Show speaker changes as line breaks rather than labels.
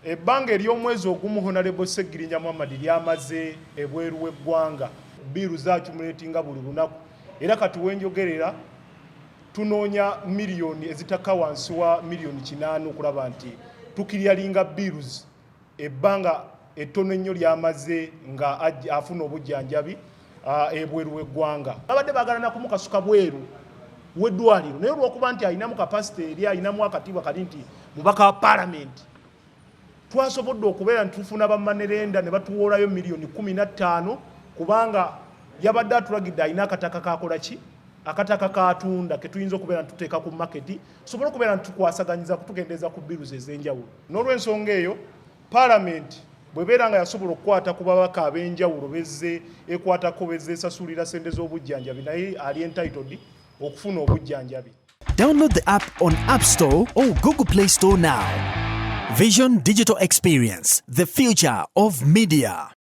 Ebbanga ery'omwezi ogumu Honorable Ssegirinya Muhammad lyamaze ebweru w'eggwanga, bill zaaccumulatinga buli lunaku, era kati wenjogerera tunoonya miliyoni ezitakka wansi wa miliyoni 8 okulaba nti tuclearinga bills ebbanga ettono ennyo lyamaze nga afuna obujjanjabi ebweru w'eggwanga. Babadde baagala nakumukasuka bweru w'eddwaliro, naye olw'okuba nti alinamu capacity eri alinamu akatiibwa kali nti mubaka wa paalamenti, twasobodde okubeera nti tufuna ba money lender ne batuwoolayo miliyoni 15, kubanga yabadde atulagidde alina akataka kakola ki, akataka katunda ketuyinza okubeera nti tuteeka ku market, tusobole okubeera nti tukwasaganyiza kutukendeeza ku bills ez'enjawulo. N'olw'ensonga eyo, paalamenti bw'ebeera nga yasobola okukwata ku babaka ab'enjawulo bezze ekwatako, bezze esasulira sente z'obujjanjabi, naye ali entitled okufuna obujjanjabi.
Download the app on App Store or Google Play Store now. Vision Digital Experience, the future of media.